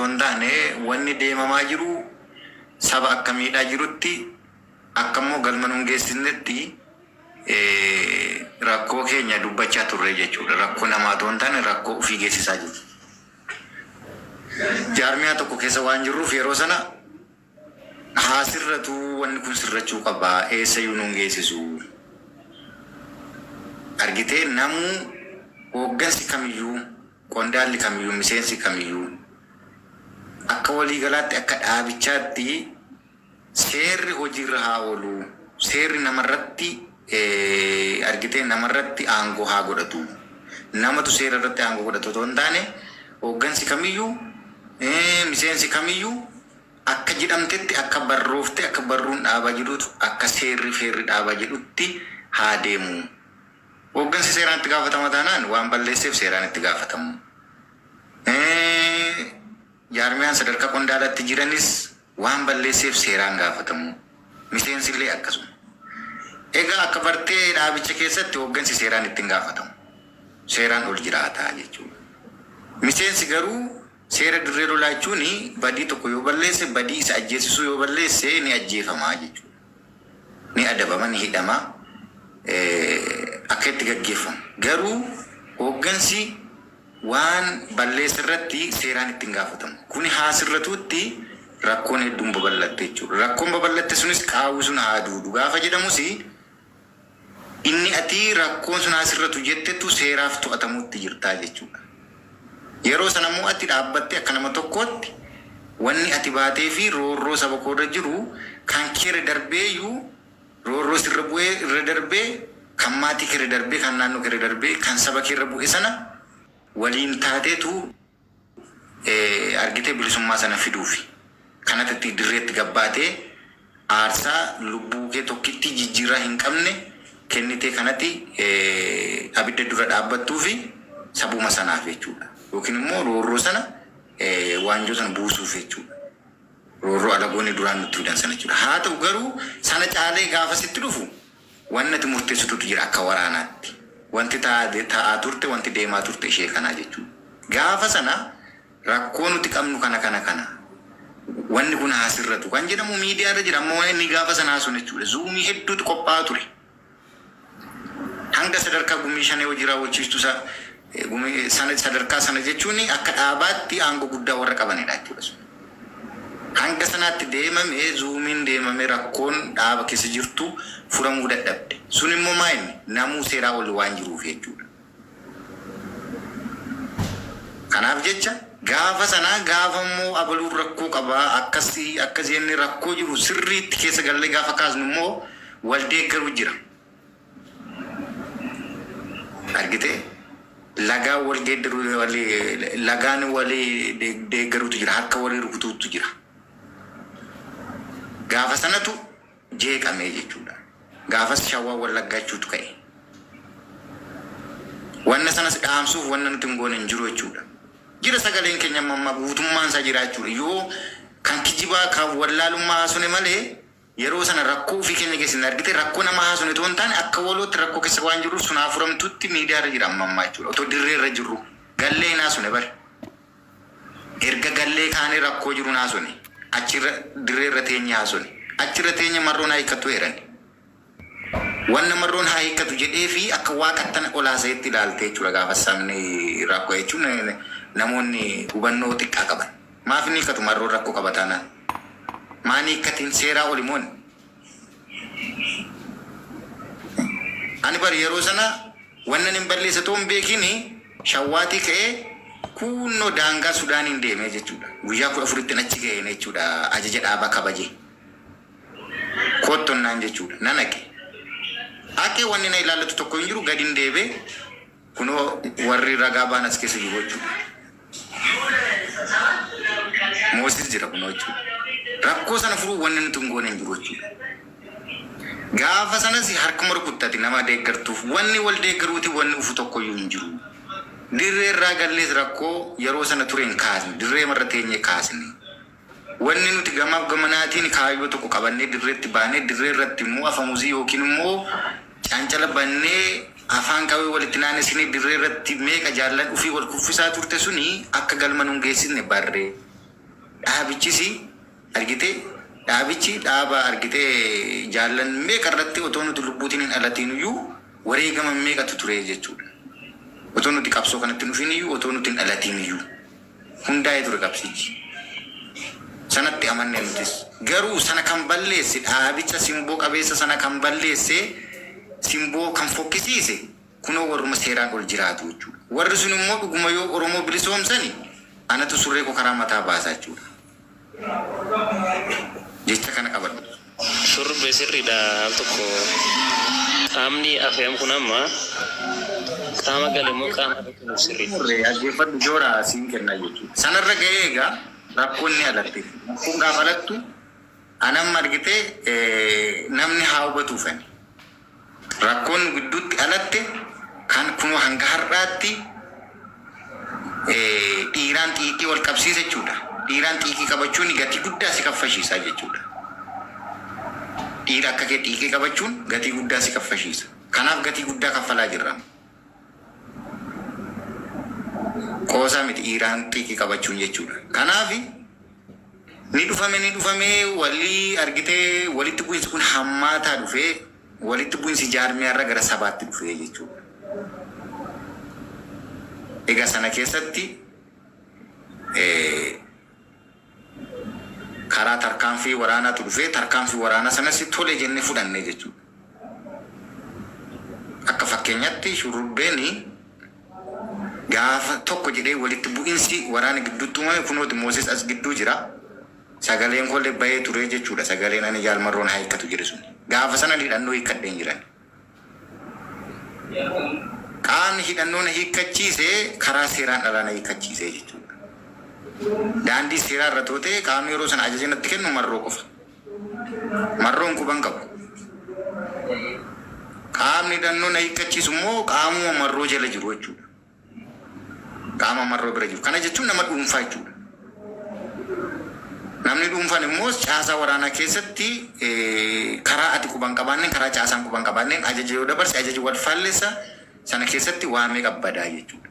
otoo hin taane wanni deemamaa jiru saba akka miidhaa jirutti akka immoo galma nun geessisnetti rakkoo keenya dubbachaa turre jechuudha. Rakkoo namaa otoo hin taane rakkoo ofii geessisaa jirru. Jaarmiyaa tokko keessa waan jirruuf yeroo sana haa sirratu wanni kun sirrachuu qaba eessayyuu nun geessisu. Argitee namuu hooggansi kamiyyuu qondaalli kamiyyuu miseensi kamiyyuu akka waliigalaatti akka dhaabichaatti seerri hojiirra haa oolu. Seerri namarratti argitee namarratti aangoo haa godhatu. Namatu seera irratti aangoo godhatu otoo hin taane hooggansi kamiyyuu miseensi kamiyyuu akka jedhamtetti akka barroofte akka barruun dhaabaa jedhutu akka seerri feerri dhaabaa jedhutti haa deemu. Hooggansi seeraan itti gaafatama taanaan waan balleesseef seeraan itti gaafatamu. Jaarmiyaan sadarkaa qondaalaatti jiranis waan balleesseef seeraan gaafatamu. Miseensillee akkasuma. Egaa akka bartee dhaabicha keessatti hooggansi seeraan itti hin gaafatamu. Seeraan ol jiraata jechuudha. Miseensi garuu seera dirree lolaa jechuun badii tokko yoo balleesse badii isa ajjeesisuu yoo balleesse ni ajjeefama jechuudha. Ni adabama, ni hidhama, akka itti gaggeeffama. Garuu hooggansi waan balleesse irratti seeraan itti hin gaafatamu. Kuni haa sirratuutti rakkoon hedduun babal'atte jechuudha. Rakkoon babal'atte sunis qaawwi sun haa duudu gaafa jedhamus inni ati rakkoon sun haa sirratu jettetu seeraaf to'atamuutti jirtaa jechuudha. Yeroo sana immoo ati dhaabbattee akka nama tokkootti wanni ati baatee fi roorroo saba koo irra jiru kan keerra darbeeyyuu roorroo sirra bu'ee irra darbee kan maatii keerra darbee kan naannoo keerra darbee kan saba keerra bu'e sana waliin taateetu argitee bilisummaa sana fiduufi. Kanatti itti dirreetti gabbaatee aarsaa lubbuu kee tokkitti jijjiirraa hin qabne kennitee kanatti abidda dura dhaabbattuufi sabuma sanaaf jechuudha. Yookiin immoo roorroo sana waanjoo sana buusuuf jechuudha. Roorroo alagoonni duraan nutti fidan sana jechuudha. Haa ta'u garuu sana caalee gaafa sitti dhufu wanni ati murteessitutu jira akka waraanaatti. Wanti ta'aa turte wanti deemaa turte ishee kanaa jechuudha. Gaafa sana rakkoo nuti qabnu kana kana kana wanni kun haa sirratu kan jedhamu miidiyaa irra jira amma waan inni gaafa sanaa sun jechuudha. Zuumii hedduutu qophaa'aa ture. Hanga sadarkaa gumii shanee hojii raawwachiistuu isaa gumii sana sadarkaa sana jechuun akka dhaabaatti aangoo guddaa warra qabanidha jechuudha sun. Hanga sanaatti deemame zuumiin deemame rakkoon dhaaba keessa jirtu furamuu dadhabde. Sun immoo maa inni namuu seeraa oli waan jiruuf jechuudha. Kanaaf jecha gaafa sanaa gaafa immoo abaluun rakkoo qaba akkasii akkas jennee rakkoo jiru sirriitti keessa gallee gaafa kaasnu immoo wal deeggaruu jira. Argitee lagaan wal geeddaruu lagaan wal deeggaruutu jira harka walii rukutuutu jira. Gaafa sanatu jeeqame jechuudha. Gaafas Shawaa Wallaggaa jechuutu ka'e. Wanna sanas dhaamsuuf wanna nuti hin goone hin jiru jechuudha. Jira sagaleen keenya amma ammaa guutummaan isaa jira jechuudha. Yoo kan kijibaa kan wallaalummaa haasone malee yeroo sana rakkoo ofii keenya keessa hin argite rakkoo nama haasone otoo hin taane akka walootti rakkoo keessa waan jirruuf sun haa furamtutti miidiyaa irra jira amma ammaa jechuudha. Otoo dirree irra jirru gallee hin haasone bare. Erga gallee kaanee rakkoo jiru hin haasone. Achirra dirree irra teenye haasone. Achirra teenye marroon haa hiikkattu eerani. Wanna marroon haa hiikkatu jedhee fi akka waaqattan ol haasa'etti ilaalte jechuudha gaafa sabni rakkoo jechuun namoonni hubannoo xiqqaa qaban. Maaf hin hiikkatu marroon rakkoo qaba taanaan? Maan hiikkatiin seeraa oli moon? Ani bar yeroo sana wannan hin balleesse otoo hin beekiin shawwaatii ka'ee kuunnoo daangaa Sudaaniin deemee jechuudha. Guyyaa 14tti achi ga'een jechuudha ajaja dhaabaa kabajee. Koottonnaan jechuudha. Nan haqe. Haqee wanni na ilaallatu tokko hin jiru gadi hin deebee kunoo warri ragaa ba'an as keessa jiru jechuudha. Moosis jira kunoo jechuudha. Rakkoo sana furuu wanni nuti hin goone hin jiru jechuudha. Gaafa sanas harkuma rukuttati nama deeggartuuf wanni wal deeggaruuti wanni ufu tokkoyyuu hin jiru. Dirree irraa gallees rakkoo yeroo sana ture hin kaasne. Dirree marra teenyee kaasne. Wanni nuti gamaaf gamanaatiin kaayyoo tokko qabannee dirreetti baanee dirree irratti immoo afamuzii yookiin immoo cancala bannee afaan qawwee walitti naannessinee dirree irratti meeqa jaallan ufii wal kuffisaa turte suni akka galma nun geessisne barre. Dhaabichis argitee dhaabichi dhaaba argitee jaallan meeqa irratti otoo nuti lubbuutiin hin dhalatiin iyyuu wareegama meeqatu ture jechuudha. Otoo nuti qabsoo kanatti hin dhufin iyyuu, otoo nuti hin dhalatiin iyyuu hundaa'ee ture qabsichi. Sanatti amanne nutis. Garuu sana kan balleesse, dhaabicha simboo qabeessa sana kan balleesse, simboo kan fokkisiise kunoo warruma seeraan ol jiraatu jechuudha. Warri sun immoo dhuguma yoo Oromoo bilisoomsani anatu surree koo karaa mataa baasa jechuudha. Jecha kana qabadhu. Shurrubbee sirriidha al tokko qaamni afeem kun amma qaama gale moo qaama hafe kunuuf sirriidha. Murree dhaggeeffadhu joora siin kenna jechuudha. Sanarra ga'ee egaa rakkoon ni alatte. Rakkoon gaafa alattu anamma argitee namni haa hubatuuf ani. Rakkoon nu gidduutti alatte kan kunoo hanga har'aatti dhiiraan xiiqii wal qabsiisa jechuudha. Dhiiraan xiiqii qabachuun gatii guddaa si kaffashiisa jechuudha. Dhiira akka kee xiiqii qabachuun gatii guddaa si kaffashiisa. Kanaaf gatii guddaa kaffalaa jirra. Qoosaa miti dhiiraan xiiqii qabachuun jechuudha. Kanaaf ni dhufame ni dhufame walii argitee walitti bu'insi kun hammaataa dhufee walitti bu'insi jaarmiyaarra gara sabaatti dhufee jechuudha. Egaa sana keessatti karaa tarkaanfii waraanaatu dhufee tarkaanfii waraanaa sanas tole jennee fudhanne jechuudha. Akka fakkeenyaatti shurrubbeen gaafa tokko jedhee walitti bu'insi waraana gidduutti uumame kunooti Mooses as gidduu jira. Sagaleen koollee bahee ture jechuudha. Sagaleen ani Jaal Marroon haa hiikkatu jedhe sun. Gaafa sana hidhannoo hiikkadheen jiran. Qaamni hidhannoo na hiikkachiise karaa seeraan alaa na hiikkachiise jechuudha. Daandii seeraa irra too ta'e qaamni yeroo sana ajaja natti kennu Marroo qofa. Marroon quban qabu. Qaamni hidhannoo na hiikkachiisu immoo qaamuma Marroo jala jiru jechuudha. Qaama Marroo bira jiru. Kana jechuun nama dhuunfaa jechuudha. Namni dhuunfaan immoo caasaa waraanaa keessatti karaa ati quban qabaanneen, karaa caasaan quban qabaanneen ajaja yoo dabarse ajaji wal faallessa, sana keessatti waa meeqa badaa jechuudha.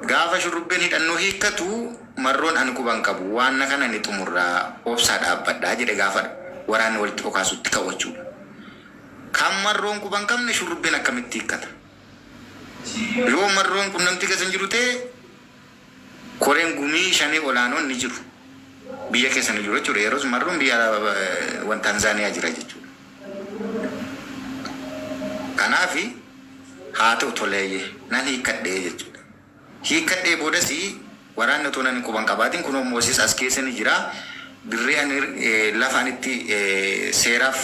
Gaafa shurrubbeen hidhannoo hiikkatu Marroon ani quban qabu waanna kana ni xumurraa obsaa dhaabbadhaa jedhe gaafa waraanni walitti dhokaasutti ka'u jechuudha. Kan Marroon quban qabne shurrubbeen akkamitti hiikkata? Yoo Marroon qunnamtii keessa hin jiru ta'e koreen gumii shanee olaanoon ni jiru. Biyya keessa ni jiru jechuudha. Yeroos Marroon biyya wan Tanzaaniyaa jira jechuudha. Kanaaf haa ta'u toleeyyee nan hiikkadhee jechuudha. Hiikkadhee boodas waraanni otoo nan quban qabaatiin kunoo Mooses as keessa ni jira. Dirree ani lafa ani itti seeraaf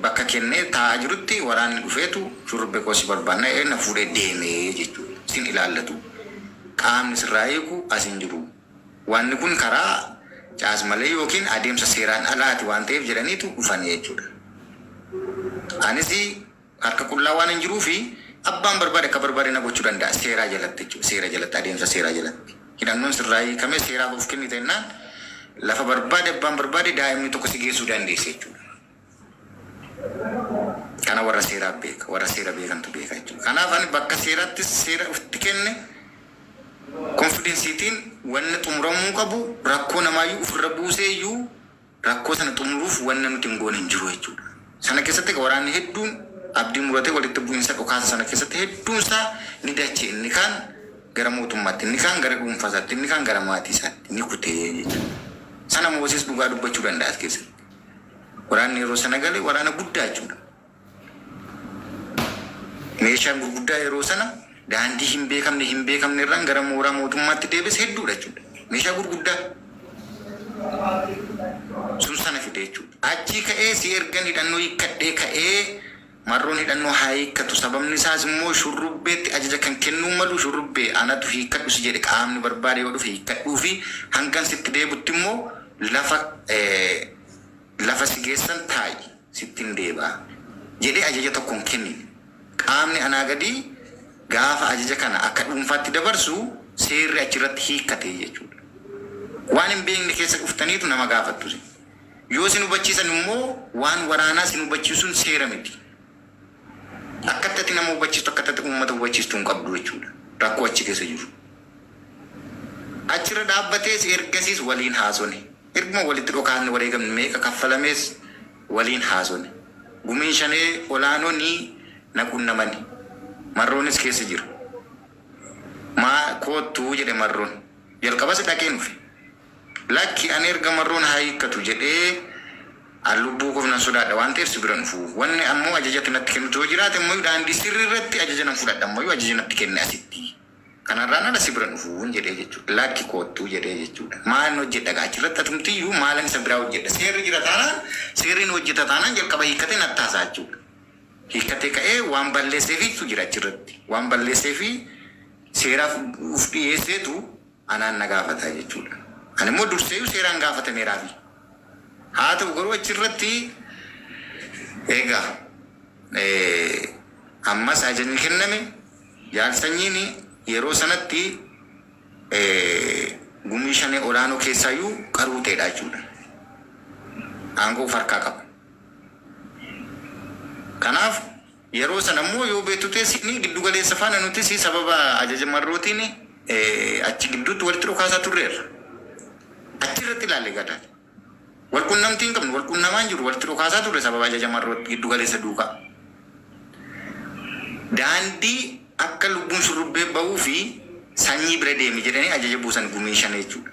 bakka kennee taa'aa jirutti waraanni dhufeetu shurrubbee koo si barbaanna jedhee na fuudhee deeme jechuudha. Sin ilaallatu. Qaamni sirraa hiiku as hin jiru. Wanni kun karaa caasmalee yookiin adeemsa seeraan alaati waan ta'eef jedhaniitu dhufanii jechuudha. Anis harka qullaa waan hin jiruufi abbaan barbaade akka barbaade na gochuu danda'a seeraa jalatti jechuudha. Seera jalatti, adeemsa seeraa jalatti. Hidhannoon sirraa hiikamee seeraaf of kennite jennaan lafa barbaade abbaan barbaade daa'imni tokko si geessuu dandeesse jechuudha. Kana warra seeraa beeka, warra seera beekantu beeka jechuudha. Kanaaf ani bakka seeraattis seera ofitti kenne konfidensiitiin wanna xumuramuu qabu rakkoo namaayyuu ofirra buusee iyyuu rakkoo sana xumuruuf wanna nuti hin goone hin jiru jechuudha. Sana keessatti egaa waraanni hedduun abdii muratee walitti bu'iinsa dhukaasa sana keessatti hedduun isaa ni dache, inni kaan gara mootummaatti, inni kaan gara dhuunfaa isaatti, inni kaan gara maatii isaatti ni kutee jechuudha. Sana Mooses dhugaa dubbachuu danda'a as keessatti. Waraanni yeroo sana gale waraana guddaa jechuudha. Meeshaan gurguddaa yeroo sana daandii hin beekamne hin beekamne irraan gara mooraa mootummaatti deebise hedduudha jechuudha. Meeshaa gurguddaa sun sana fide jechuudha. Achii ka'ee si ergan hidhannoo hiikkadhee ka'ee Marroon hidhannoo haa hiikkatu, sababni isaas immoo shurrubbeetti ajaja kan kennuu malu shurrubbee anatu hiikkadhu si jedhe, qaamni barbaade yoo dhufe hiikkadhuufi hangan sitti deebutti immoo lafa lafa si geessan taa'i sittin deeba'a jedhee ajaja tokko hin kennine. Qaamni anaa gadii gaafa ajaja kana akka dhuunfaatti dabarsu seerri achirratti hiikkate jechuudha. Waan hin beekne keessa dhuftaniitu nama gaafattu isin. Yoo isin hubachiisan immoo waan waraanaa isin hubachiisuun seera miti. Akkatti ati nama hubachiistu, akkatti ati uummata hubachiistu hin qabdu jechuudha. Rakkoo achi keessa jiru. Achirra dhaabbatees ergasiis waliin haasone. Erguma walitti dhokaanne wareegamni meeqa kaffalamees waliin haasone. Gumiin shanee olaanoo ni na qunnamani. Marroonis keessa jira. Maa koottu jedhe Marroon. Jalqabas dhaqeen dhufe. Lakki ani erga Marroon haa hiikkatu jedhee an lubbuu koof nan sodaadha waan ta'eef si bira hin dhufu. Wanni ammoo ajaja ati natti kennitu yoo jiraate ammayyuu daandii sirrii irratti ajaja nan fudhadha ammayyuu ajaja natti kenne asitti. Kanarraan ala si bira hin dhufu jedhee jechuudha. Lakki koottu jedhee jechuudha. Maalin hojjedha gaa achirratti atumtiyyuu maalan isa biraa hojjedha. Seerri jira taanaan seerri ni hojjeta taanaan jalqaba hiikkatee natti haasa'a jechuudha. Hiikkatee ka'ee waan balleesseefiitu jira achirratti. Waan balleesseefi seeraaf uf dhiyeesseetu anaan na gaafata jechuudha. Ani immoo durseeyyuu seeraan gaafatameeraafi. Haa ta'u garuu achirratti egaa ammas ajajni kenname Jaal Sanyiin yeroo sanatti gumii shanee olaanoo keessaayyuu qaruuteedha jechuudha. Aangoo of harkaa qaba. Kanaaf yeroo sana immoo yoo beektu ta'e siin giddu galeessa faana nutis sababa ajaja Marrootiin achi gidduutti walitti dhukaasaa turreerra. Achi irratti ilaalle gadaa. Wal qunnamtii hin qabnu, wal qunnamaa hin jirru, walitti dhukaasaa turre sababa ajaja Marrootti giddu galeessa duukaa. Daandii akka lubbuun shurrubbee bahuu fi sanyii bira deemi jedhanii ajaja buusan gumii shanee jechuudha.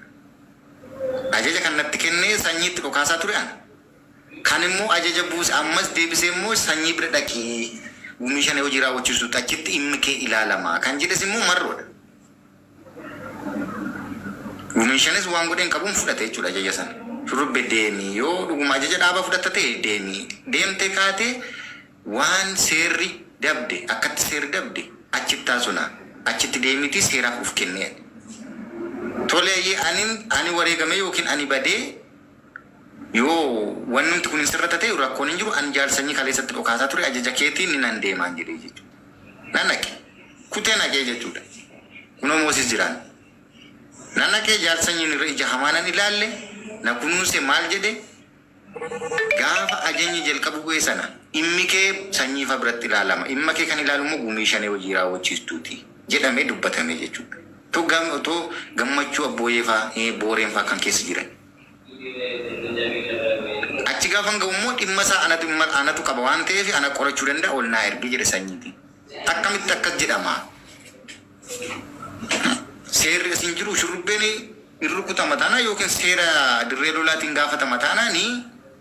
Ajaja kan natti kennee sanyiitti dhukaasaa ture ana. Kan immoo ajaja buuse ammas deebisee immoo sanyii bira dhaqii gumii shanee hojii raawwachiisutti achitti dhimmi kee ilaalama kan jedhes immoo Marroodha. Gumiin shanes waan godhe hin qabuun fudhate jechuudha ajaja sana. Shurrubbe deemi yoo dhuguma ajaja dhaabaa fudhatta ta'e deemi. Deemtee kaatee waan seerri dabde akkatti seerri dabde achitti haasona. Achitti deemiitii seeraaf uf kenni jedhe. Tole hayyee anin ani wareegamee yookiin ani badee yoo wannumti kun hin sirrata ta'e rakkoon hin jiru an jaal sanyii kaleessatti dhokaasaa ture ajaja keetiin ni nan deemaan jedhee jechuudha. Nan dhaqe. Kutee naqee jechuudha. Kunoo Moosis jiraan. Nan dhaqee jaal sanyiin irra ija hamaa nan ilaalle na kunuunse maal jedhe gaafa ajajni jalqabu bu'e sana dhimmi kee sanyiifa biratti ilaalama. Dhimma kee kan ilaalu immoo gumii shanee hojii raawwachiistuuti jedhamee dubbatame jechuudha. Otoo gammachuu abbooyee faa booreen faa kan keessa jiran. Achi gaafan ga'u immoo dhimma isaa anatu anatu qaba waan ta'eef ana qorachuu danda'a ol naa ergi jedhe sanyiitiin. Akkamitti akkas jedhama? Seerri as hin jiru shurrubbeen hin rukutama taanaan yookiin seera dirree lolaatiin gaafatama taanaan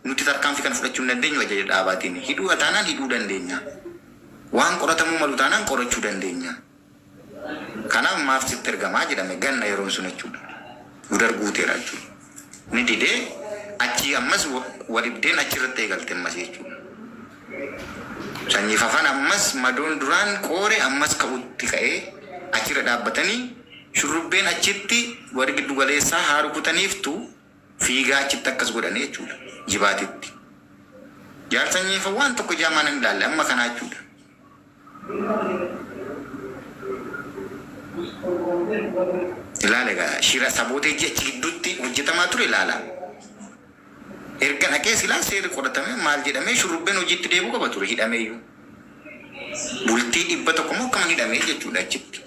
nuti tarkaanfii kana fudhachuu hin dandeenyu ajaja dhaabaatiin. Hidhuu taanaan hidhuu dandeenya. Waan qoratamuu malu taanaan qorachuu dandeenya. Kanaaf maaf sitti ergamaa jedhame ganna yeroon sun jechuudha. Gudar guuteera jechuudha. Ni didee achii ammas wadhibdeen achirratti eegalte ammas jechuudha. Sanyii fafan ammas madoon duraan qoore ammas ka'utti ka'ee achirra dhaabbatanii shurrubbeen achitti warri giddu galeessaa haa rukutaniiftu fiigaa achitti akkas godhanii jechuudha. Jibaatitti. Jaal sanyii fa waan tokko jaamaan hin ilaalle amma kanaa jechuudha. Ilaala egaa shira sabooteejii achi gidduutti hojjetamaa ture ilaala. Erga dhaqee silaa seerri qoratamee maal jedhamee shurrubbeen hojiitti deebi'uu qaba ture hidhameeyyuu. Bultii 100 moo akkama hidhamee jechuudha achitti.